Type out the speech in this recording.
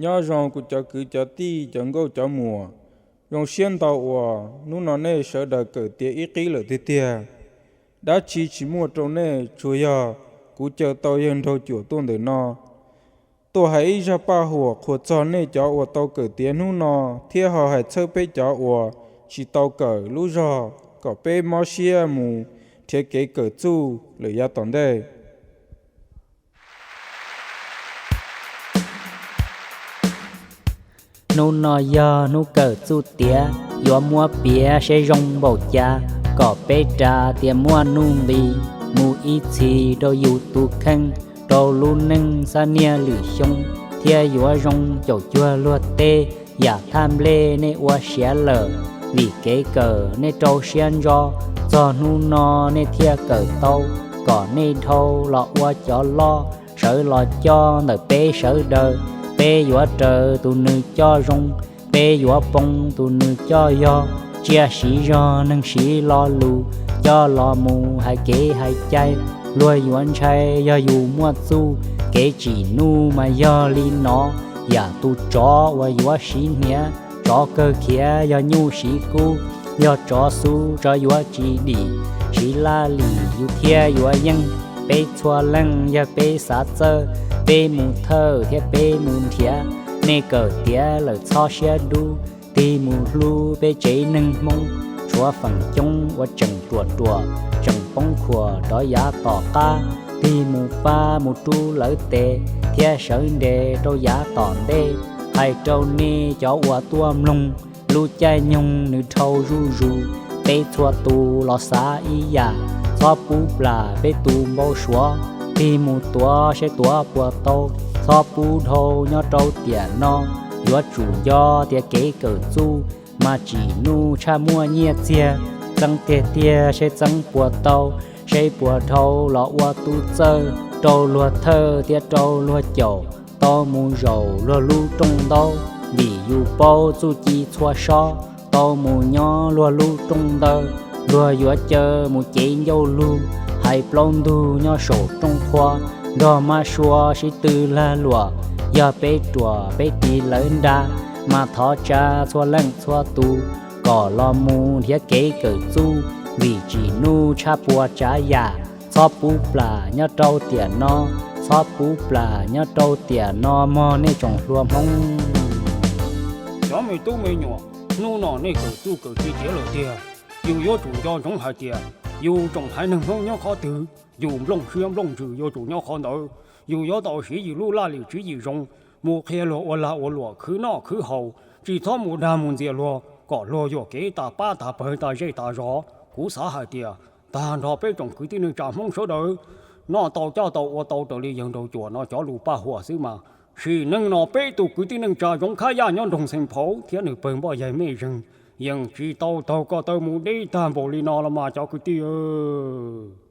Nyob zoo kuv cov kwv cov tij cov nkauj cov muam, zoo siab ntau uas hnub no nej sawv daws kawm tiav ib qib lawm tiag tiag. Dab tsi tsis muaj rau nej, tsuas yog kuv caw tau yawg nraug cuam tuaj ntawm no, tuaj hais ib zaj paj huam qhuas txog nej cov uas tau kawm tiav hnub no, thiab ho hais txhawb peb cov uas tsis tau kawm lub zog kom peb mob siab mus nrhiav kev kawm txuj lawm yav tom ntej. Hnub no yog hnub kawm txuj tiav, yuav muab piav seb zoo npaum cas, kom peb ras tias muaj nuj nqis mus ib txhis rau yus tus kheej, rau lub neej xab niag lwm xyoo, thiab yuav zoo caum cuag luag teb. Yam thaj nplej nej ua siav lawm, vim kev kawm nej rau siab ntso, txog hnub no nej thiaj kawm tau, kom nej dhau los ua cov loj, sawv los coj ntawm peb sawv daws. Peb yuav raws tus nws coj zoo, peb yuav poob tus nws coj yog, tsiaj siv zog neeg siv lo lus, coj los mus hais kev hais cai, luag yuav ntshai yog yus muaj txuj. Kev tsim nuj mas yog li no, yam tus tsov uas yuav siv hniav, tsov kawg khiav yog nyuj siv kub, yog tsov xub tsov yuav tsis dim, siv laj lim yus thiaj yuav yeej. Peb txhua leej yog peb xav txawj, peb mus thawj thiab peb mus nrhiav, nej kawm tiav lawm txhob siab dub, tig mus hlub peb tsev neeg Hmoob, tshuav feem coob uas tseem ruam ruam, tseem poob khuam rov yav tom qab, tig mus pab mus rub lawv tes, thiab sawv nres rau yav tom ntej. Hais rau nej cov uas tuaj mloog, lub caij nyoog nws dhau zuj zus, peb txhua tus los xav ib yam, txhob pub plam peb tus npau suav, tig mus tuav seb tuav puas tau, txhob pub dhau nyob rau tiam no, yuav tsum nco tias kev kawm txuj mas tsim nuj tshaj muaj nyiaj txiag, txeeb tiag tiag seb txeeb puas tau, seb puas dhau los ua tub txawj rau luag thawj thiab rau luag caum, tau mus zaum luag lub rooj ntaub, vim yus paub txuj ci txhua sob, tau mus nyob luag lub rooj ntawd, luag yuav caw mus cev ncauj lug, hais plaub ntug nyob saum rooj qhua, nrog mab sua sib tw lag luam, yog peb ruam peb ris lawv nra, mas thov tsa txhua leej txhua tus, kom los mus nrhiav kev kawm txuj, vim tsim nuj tshaj puas tsav yam, txhob pub plam nyob rau tiam no, txhob pub plam nyob rau tiam no mog nej tsoom hluas Hmoob. Cov me tub me nyuam, hnub no nej kawm txuj kawm ci tiav lawm tiag, yus yuav tsum nco ntsoov hais tias yus tsoom haiv neeg Hmoob nyob qhov twg, yus nplooj siab nplooj ntsws yuav tsum nyob qhov ntawd. Yus yuav tau siv yus lub laj lim tswv yim zoo mus qhia luag ua lag ua luam khwv noj khwv haus, tsis txhob mus dag mus ntxias luag kom luag yuam kev tas pab tas pawg tas zej tas zos. Kuv xav hais tias tag nrho peb tsoom kwv tij neej tsa Hmoob sawv daws, noj tau coj tau ua tau raws li yawg nraug cuam no cov lus paj huam xwb mas, sim neej no peb tus kwv tij neej tsa Zoov Khab Yaj nyob nroog Xeem Phauv thiab nws pawg npoj yaig mej zeeg yeej tsis tau taug ko taw mus deb tag npaum li no los mas cov kwv tij.